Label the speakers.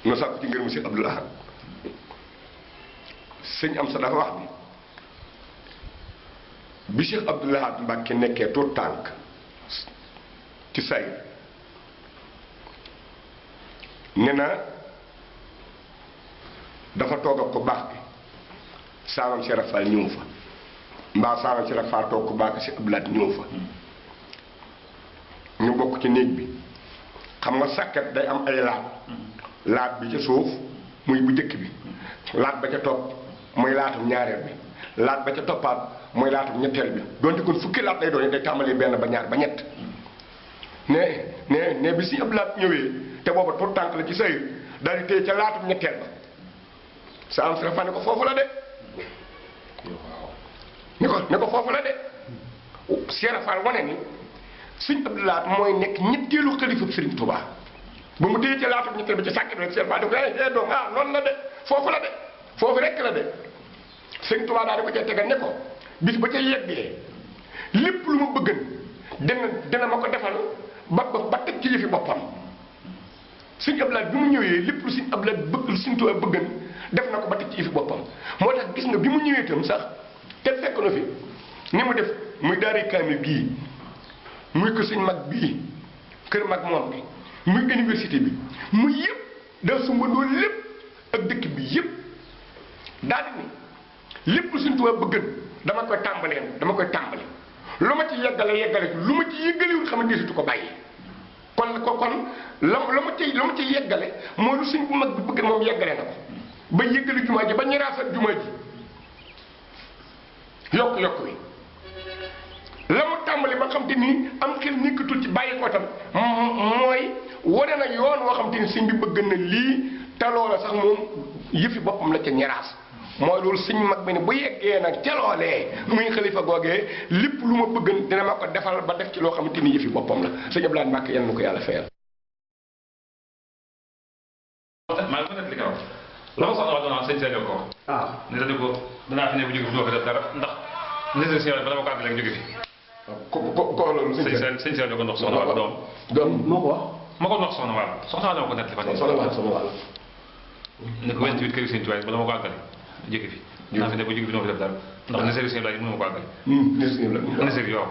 Speaker 1: nu sàkku ci ngërëmu Cheikh Abdoul Ahad sëñ am sa dafa wax bi Cheikh Abdoul Ahad Mbàkke nekkee tuut tànk ci say ne na dafa toog ak ku baax bi saamam Cheikh Rafal ñëw fa mbaa saamam Cheikh Rafal toog ku baax Cheikh Abdoul Ahad ñëw fa ñu bokk ci néeg bi xam nga sàkket day am ay laat bi ca suuf muy bu jëkk bi laat ba ca topp mooy laatum ñaareel bi laat ba ca toppaat mooy laatum ñetteel bi donte kon fukki laat lay doon day tàmbalee benn ba ñaar ba ñett ne bi si ab laat ñëwee te booba pour tànk la ci sëy daal di téye ca laatum ñetteel ba sa am si rafa ne ko foofu la de ne ko foofu la de Cheikh Rafal wane ni sëñ Abdou Lahad mooy nekk ñetteelu xalifa Sëriñ Tuubaa ba mu téye ca laatum ñetteel ba ca sàkket rek Cheikh Rafal da ko doom noonu la de foofu la de foofu rekk la de Sëriñ Tuubaa daal di ko ca tegal ne ko bis ba ca yeggee lépp lu ma bëggan dina ma ko defal ba teg ci yëfi boppam sëñ Abdou Lahad bi mu ñëwee lépp lu sëñ Abdou Lahad bëgg lu sëñ Tuubaa bëggan def na ko ba teg ci yëfi boppam moo tax gis nga bi mu ñëwee itam sax te fekk na fi ni mu def muy daari kaamil gii muy kër sëñ mag bii kër mag moom bi muy université bi muy yëpp daa sumbandoo lépp ak dëkk bi yëpp daal di ni lépp lu sëñ Tuubaa bëggan dama koy tàmbali lu ma ci yeggale lu ma ci yeggaliwul xam ne desitu ko bàyyi kon la ma ci yeggale mooy lu sëñ bu mag bi bëggan moom yeggale na ko ba yeggali jumaa ji ba ñeraasal jumaa ji yokk wi la mu tàmbali ba xam te ni am xel nekkatul ci bàyyi ko tam mooy wane na yoon woo xam te ni sëñ bi bëgg na lii te loola sax moom yëfi boppam la ca ñeraas mooy loolu sëñ mag bi ne bu yeggee nag ca loolee muy xalifa googee lépp lu ma bëgg dina ma ko defal ba def ci loo xamante ni yëfi boppam la sëñ Abdoul Ahad Mbàkke yal na ko yàlla fayal.
Speaker 2: maa ngi li nga wax la ma soxla woon sëñ Seydou ko ne dañu ko danaa fi ne bu jóge fi doo fi def dara ndax nit si ba dama ko àgg léegi jóge fi
Speaker 1: ko loolu
Speaker 2: sëñ Seydou ko ndox soxna wàll
Speaker 1: doom moo ko wax
Speaker 2: moo ko ndox soxna wàll soxna wàll ko nettali fan
Speaker 1: soxna wàll
Speaker 2: ne ko 28 kër sëñ Tuubaa ba dama ko àggale jóge fi danaa fi ne bu jóge fi doo fi def dara ndax ne sëñ Seydou mënu ma ko àggale
Speaker 1: ne sëñ yow